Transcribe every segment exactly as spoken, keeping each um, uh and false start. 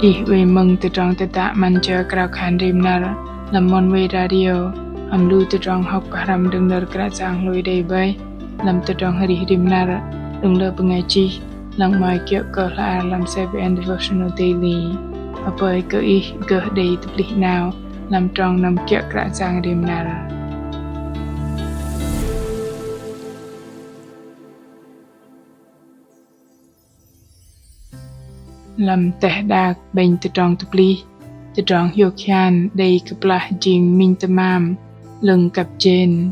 Ih oei mơ̆ng tơdrong tơdă 'Măn jơ krao khan rim năr lăm Oneway Radio, hăm lu tơdrong hŏk pơhrăm đơ̆ng nơ̆r Kră Yang hlôi đei bơih lăm tơdrong arih rim năr đơ̆ng lơ bơngai chih, lăng 'mơ̆i kiơ̆ kơ hla ar lăm CBN Devotional Daily. Apơi kơ ih gơh đei tơplih 'nao lăm trong năm kiơ̆ Kră Yang rim năr. Lăm teh đak 'bĕnh tơdrong tơplih, tơdrong hiôk hian đei kơplah jing minh tơmam 'lơ̆ng kăp jên.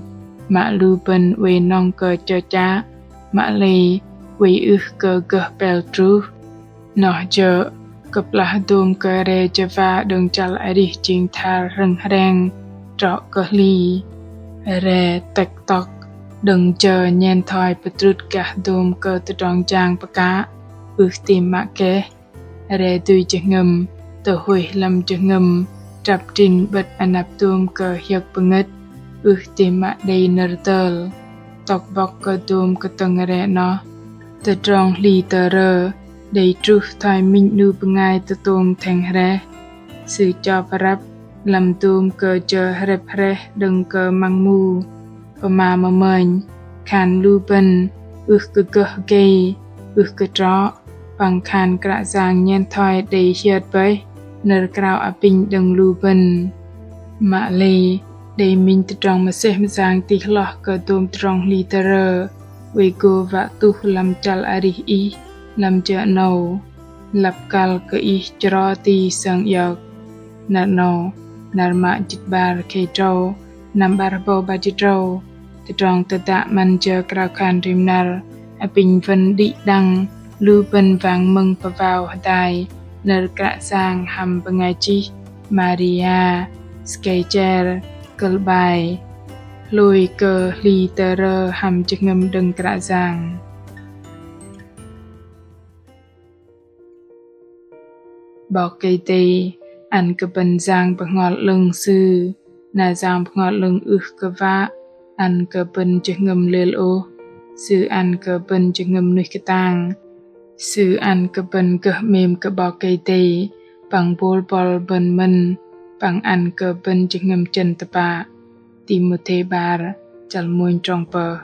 Mă lu bơ̆n oei nŏng kơ chơchă, mă lei oei ưh kơ gơh pel truh. Noh jơ̆ kơplah dôm kơ re jơwa đơ̆ng chăl arih jing thar hrơ̆ng hreng trŏ kơ hli. Re tĕk tŏk đơ̆ng jơ nhen thoi pơdrŭt gah dôm kơ tơdrong jang pơkă, ưh tam mă keh. Re dui jơhngơ̆m tơhuih lăm jơhngơ̆m trăp trĭn 'bơ̆t anăp dôm kơ hiơ̆k pơngơ̆t, ưh tam mă đei nơ̆r tơl. Tŏk bŏk kơ dôm kơtơ̆ng re noh, tơdrong hli tơrơ đei truh thoi minh 'nu bơngai tơtông theng hreh. Sư chŏp răp lăm dôm kơ jơ hrĕp hreh đơ̆ng kơ măng mu, pơma mơmơnh khan lu bơ̆n ưh kơ gơh gei, ưh kơ trŏ, păng khan Kră Yang nhen thoi đei hiơt bơih nơ̆r krao apinh đơ̆ng lu bơ̆n. Mă lei đei minh tơdrong mơsêh mơyang tih hloh kơ dôm tơdrong hli tơrơ oei gô wă tuh lăm chăl arih ih lăm jơ 'nâu. Lăp kăl kơ ih chro ti sơng iŏk. Năr 'nâu, năr mă jĭt 'bar khei tơdrâu, năm 'bar hơbâu 'bar jĭt tơdrâu, tơdrong tơdă 'Măn jơ krao khan rim năr apinh wơ̆n đĭ đăng lu bơ̆n wang mơ̆ng pơwao hơdai nơ̆r Kră Yang hăm bơngai chih Maria Schleicher, kơ̆l 'bai: Hlôi kơ hli tơrơ hăm jơhngơ̆m đơ̆ng Kră Yang. 'Bok Kei-Dei ăn kơ bơ̆n Yang Bơhngol 'Lơ̆ng Sư, na Yang Bơhngol 'Lơ̆ng ưh kơ wă ăn kơ bơ̆n jơhngơ̆m lêl ôh. Sư ăn kơ bơ̆n jơhngơ̆m nuih kơtang. Sư ăn kơ bơ̆n gơh 'mêm kơ 'Bok Kei-Dei păng bôl bŏl bơ̆n mơ̆n, păng ăn kơ bơ̆n jơhngơ̆m chơ̆n tơpă. Timôthê 'bar, chăl mônh trong pơh.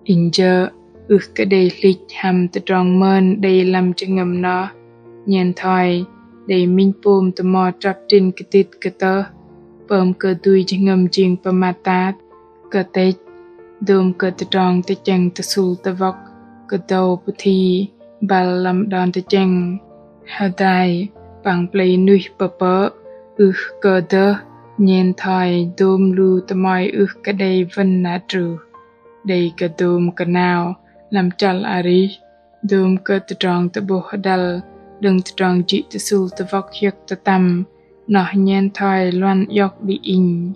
Inh jơ̆ ưh kơ đei hlĭch hăm tơdrong mơn đei lăm jơhngơ̆m noh, nhen thoi đei minh pôm tơmo trăp trĭn kơtĭt kơtơh, pơm kơ dui jơhngơ̆m jing pơmat tat, kơtĕch, dôm kơ tơdrong tơchĕng tơsŭl tơwŏk kơdâu pơthi băl lăm đon tơchĕng. Hơdai păng plei nuih pơpơ̆ ưh kơ dơh, nhen thoi dôm lu tơmoi ưh kơ đei wơ̆n năr truh. Đei kơ dôm kơnao lăm chăl arih, dôm kơ tơdrong tơ'bôh hơdăl đơ̆ng tơdrong jĭ tơsŭl tơwŏk hiơ̆k tơtăm, noh nhen thoi luăn iŏk đĭ inh.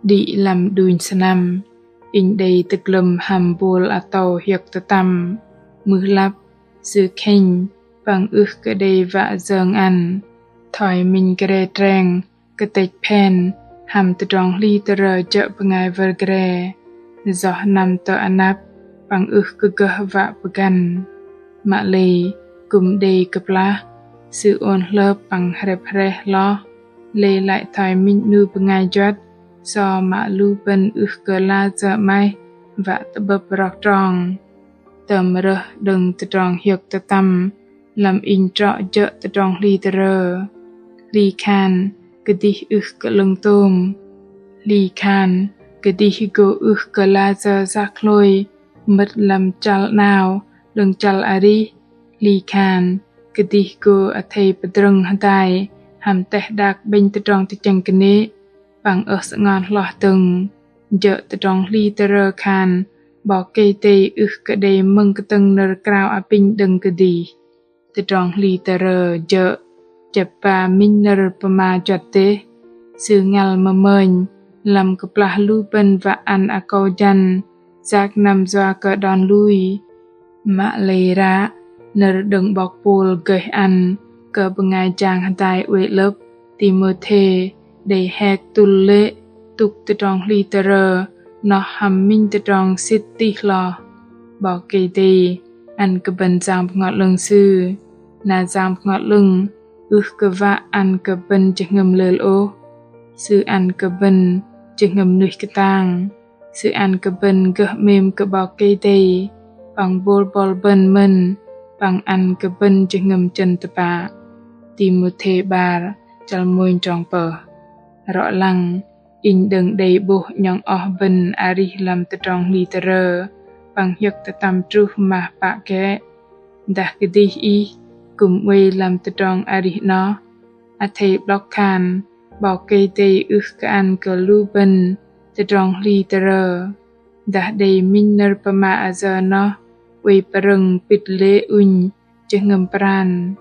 Đĭ lăm đunh sơnăm, inh đei tơglơ̆m hăm bôl atâu hiơ̆k tơtăm, mưh lăp, sư khĕnh, păng ưh kơ đei wă jơ̆ng ăn. Thoi minh gre treng, kơtĕch phen, hăm tơdrong hli tơrơ jơ̆ bơngai wơr gre. Yoh năm tơ anăp, păng ưh kơ gơh wă pơgăn. Mă lei, kư̆m đei kơplah, sư ôn hlơp păng hrĕp hreh hloh, lei lăi thoi minh 'nu bơngai juăt, so mă lu bơ̆n ưh kơ la jơ̆ 'maih, wă tơ'bơ̆p rok trong. Tơm rơh đơ̆ng tơdrong hiơ̆k tơtăm, lăm inh trŏ jơ̆ tơdrong hli tơrơ. Hli khan, kơdih ưh kơ 'lơ̆ng tôm. Hli khan, kơdih gô ưh kơ la jơ yak hlôi, mơ̆t lăm chăl 'nao, đơ̆ng chăl arih. Hli khan, kơdih gô athei pơdrơ̆ng hơdai, hăm teh đak 'bĕnh tơdrong tơchĕng kơnê̆, păng ơh sơngon hloh dơ̆ng. Jơ̆ tơdrong hli tơrơ khan, 'Bok Kei-Dei ưh kơ đei mơ̆ng kơtơ̆ng nơ̆r krao apinh đơ̆ng kơdih. Tơdrong hli tơrơ jơ̆ chĕp ba minh nơ̆r pơma juăt dêh. Sư ngăl mơmơnh, lăm kơplah lu bơ̆n wă ăn akâu jăn, yak năm yua kơ đon lui. Mă lei ră, nơ̆r đơ̆ng 'bok Pôl gơih ăn kơ bơngai jang hơdai oei 'lơ̆p Timôthê đei hek tŭl lê̆ tŭk tơdrong hli tơrơ noh hăm minh tơdrong sĭt tih hloh. 'Bok Kei-Dei ăn kơ bơ̆n Yang Bơhngol 'Lơ̆ng Sư, na Yang Bơhngol 'Lơ̆ng ưh kơ wă ăn kơ bơ̆n jơhngơ̆m lêl ôh. Sư ăn kơ bơ̆n jơhngơ̆m nuih kơtang. Sư ăn kơ bơ̆n gơh 'mêm kơ 'Bok Kei-Dei păng bôl bŏl bơ̆n mơ̆n, păng ăn kơ bơ̆n jơhngơ̆m chơ̆n tơpă. Timôthê 'bar, chăl mônh trong pơh. Rŏ lăng, inh đơ̆ng đei 'bôh 'nhŏng oh bơ̆n arih lăm tơdrong hli tơrơ păng hiơ̆k tơtăm truh mah pă kĕ. Dah kơdih ih kư̆m oei lăm tơdrong arih 'noh, athei 'blŏk khan 'Bok Kei-Dei ưh kơ ăn kơ lu bơ̆n tơdrong hli tơrơ. Dah đei minh nơ̆r pơma ayơ noh oei pơrơ̆ng pĭt lê̆ ŭnh jơhngơ̆m pran,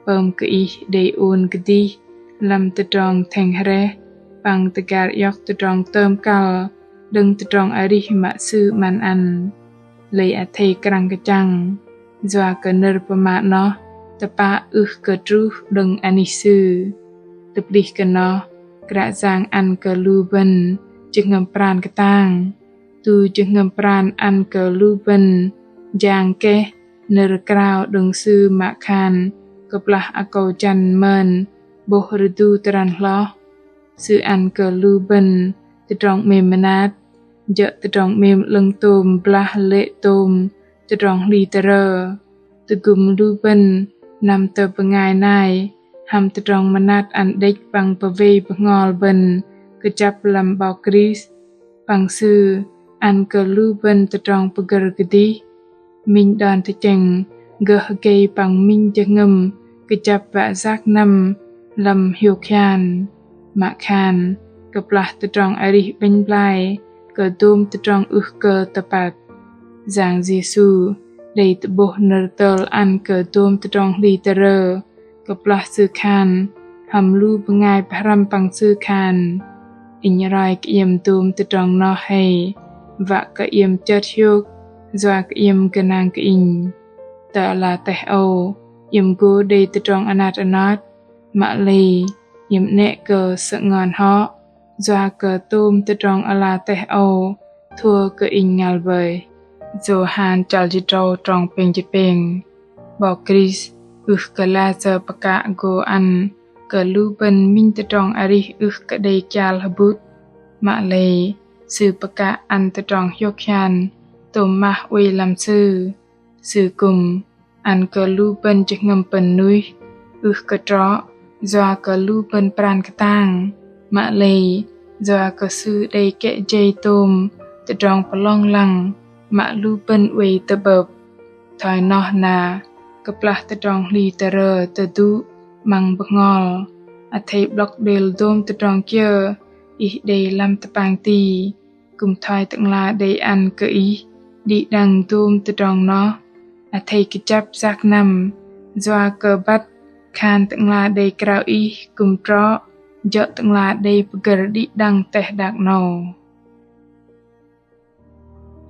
pơm kơ ih đei ôn kơdih lăm tơdrong thĕng hrĕh păng tơgar iŏk tơdrong tơm kăl đơ̆ng tơdrong arih mă Sư 'măn ăn. Lei athei krăng kơchăng, yua kơ nơ̆r pơma noh tơpă ưh kơ truh đơ̆ng anih Sư. Tơplih kơ noh, Kră Yang ăn kơ lu bơ̆n jơhngơ̆m pran kơtang. Tu jơhngơ̆m pran ăn kơ lu bơ̆n jang keh nơ̆r krao đơ̆ng Sư mă khan kơplah akâu jăn mơn 'bôh rơdu tơrăn hloh. Sư ăn kơ lu bơ̆n tơdrong 'mêm mơnat, jơ̆ tơdrong 'mêm 'lơ̆ng tôm blah lê̆ tôm tơdrong hli tơrơ. Tơgŭm lu bơ̆n năm tơ bơngai nai hăm tơdrong mơnat ăn đĕch păng pơwei bơhngol bơ̆n kơjăp lăm 'Bok Krist. Păng Sư ăn kơ lu bơ̆n tơdrong pơgơ̆r kơdih. Minh đon tơchĕng gơh gei păng minh jơhngơ̆m kơjăp wă yak năm lăm hiôk hian. Mă khan kơplah tơdrong arih 'bĕnh blai kơ dôm tơdrong ưh kơ tơpăt. Yang Yêsu đei tơ'bôh nơ̆r tơl ăn kơ dôm tơdrong hli tơrơ kơplah Sư khan hăm lu bơngai pơhrăm păng Sư khan: Inh roi kơ iĕm dôm tơdrong noh hei, wă kơ iĕm chơt hiôk yua kơ iĕm gơnang kơ Inh. Tơ ala teh âu iĕm gô đei tơdrong anat anot, mă lei iĕm 'nĕ kơ sơ'ngon hŏ yua kơ tôm tơdrong ala teh âu thua kơ Inh ngăl bơih. Yôhan chăl jĭt tơdrâu trong pêng jĭt pêng. 'Bok Krist ưh kơ lasơ pơkă gô ăn kơ lu bơ̆n minh tơdrong arih ưh kơ đei kial hơbŭt, mă lei Sư pơkă ăn tơdrong hiôk hian tôm mah oei lăm Sư. Sư kư̆m ăn kơ lu bơ̆n jơhngơ̆m pơ̆n nuih, ưh kơ trŏ yua kơ lu bơ̆n pran kơtang, mă lei yua kơ Sư đei kĕ jei tôm tơdrong pơlong lăng mă lu bơ̆n oei tơ'bơ̆p. Thoi noh na, kơplah tơdrong hli tơrơ tơdŭ 'măng bơhngol, athei 'blŏk đêl dôm tơdrong kiơ ih đei lăm tơpang ti, kư̆m thoi Tơ'ngla đei ăn kơ ih đĭ đăng dôm tơdrong noh. Athei kơjăp yak năm yua kơ băt khan Tơ'ngla đei krao ih kư̆m trŏ, jơ̆ Tơ'ngla đei pơgơ̆r đĭ đăng teh đak 'nâu.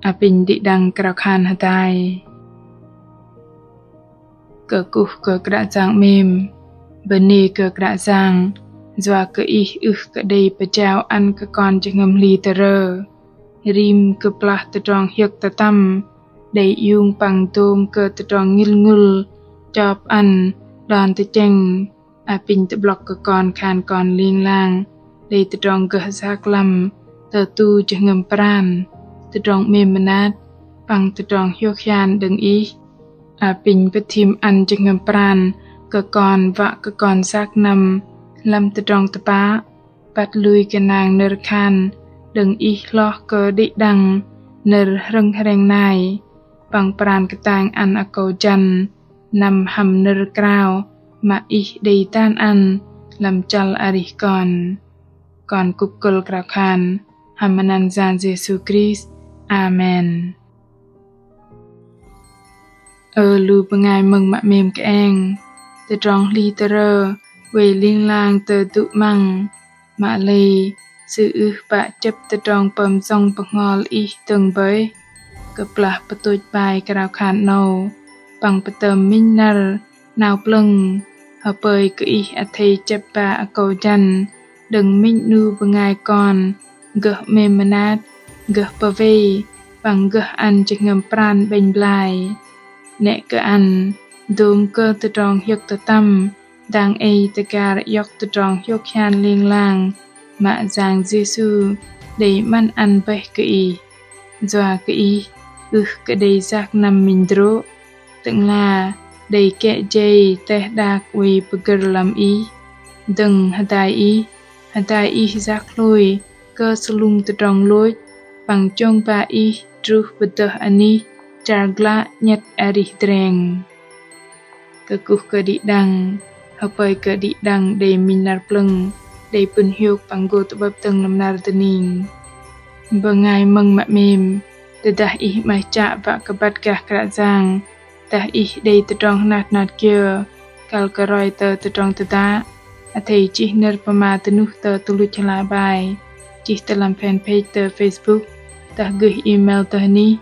Apinh đĭ đăng krao khan hơdai. Kơkuh kơ Kră Yang 'mêm. Bơnê kơ Kră Yang yua kơ Ih ưh kơ đei pơjao ăn kơ kon jơhngơ̆m hli tơrơ. Rim kơplah tơdrong hiơ̆k tơtăm đei iung păng dôm kơ tơdrong ngil ngŭl chop ăn đon tơchĕng. Apinh tơ'blŏk kơ kon khan kon ling lang đei tơdrong gơh yak lăm tơdu jơhngơ̆m pran, tơdrong 'mêm mơnat păng tơdrong hiôk hian đơ̆ng Ih. Apinh pơthim ăn jơhngơ̆m pran kơ kon wă kơ kon yak năm lăm tơdrong tơpă, băt lui gơnang nơ̆r khan đơ̆ng Ih hloh kơ đĭ đăng nơ̆r hrơ̆ng hrĕng nai, păng pran kơtang ăn akâu jăn năm hăm nơ̆r krao mă Ih đei dan ăn lăm chăl arih kon. Kon kŭp kơ̆l krao khan hăm măt anăn Yang Yêsu Krist. Amen. Ơ lu bơngai mơ̆ng mă 'mêm kơeng, tơdrong hli tơrơ oei ling lang tơdu 'măng, mă lei Sư ưh pă chĕp tơdrong pơm jơ̆ng bơhngol ih dơ̆ng bơih. Kơplah pơtôch bai krao khan 'nâu păng pơtơm minh năr 'nao plơ̆ng, hơpơi kơ ih athei chĕp ba akâu jăn đơ̆ng minh 'nu bơngai kon gơh 'mêm mơnat, gơh pơwei păng gơh ăn jơhngơ̆m pran 'bĕnh blai. 'Nĕ kơ ăn dôm kơ tơdrong hiơ̆k tơtăm dang ei tơgar iŏk tơdrong hiôk hian ling lang mă Yang Yêsu đei 'măn ăn bơih kơ ih. Yua kơ ih ưh kơ đei yak năm minh hơdrô̆, Tơ'ngla đei kĕ jei teh đak oei pơgơ̆r lăm ih, dơ̆ng hơdai ih, hơdai ih yak hlôi kơ sơlŭng tơdrong lôch, păng chông ba ih truh pơdơh anih char glă 'nhĕt arih dreng. Kơkuh kơ đĭ đăng, hơpơi kơ đĭ đăng đei minh năr plơ̆ng, đei pŭn hiôk păng gô tơ'bơ̆p dơ̆ng lăm năr dơning. Bơngai mơ̆ng mă 'mêm, tơdah ih 'maih chă wă kơ băt gah Kră Yang, dah ih đei tơdrong hnat hnat kiơ, kăl kơ roi tơ tơdrong tơdă, athei chih nơ̆r pơma dơnuh tơ tơluch hla bơar, chih tơ lăm fanpage tơ Facebook, dah gơih email tơ hnih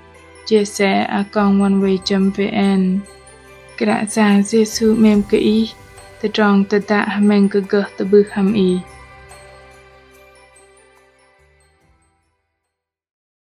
chia sẻ a còng oneway chấm vn. Kră Yang Yêsu 'mêm kơ ih, tơdrong tơdă hơmĕng kơ gơh tơ'bưh hăm ih.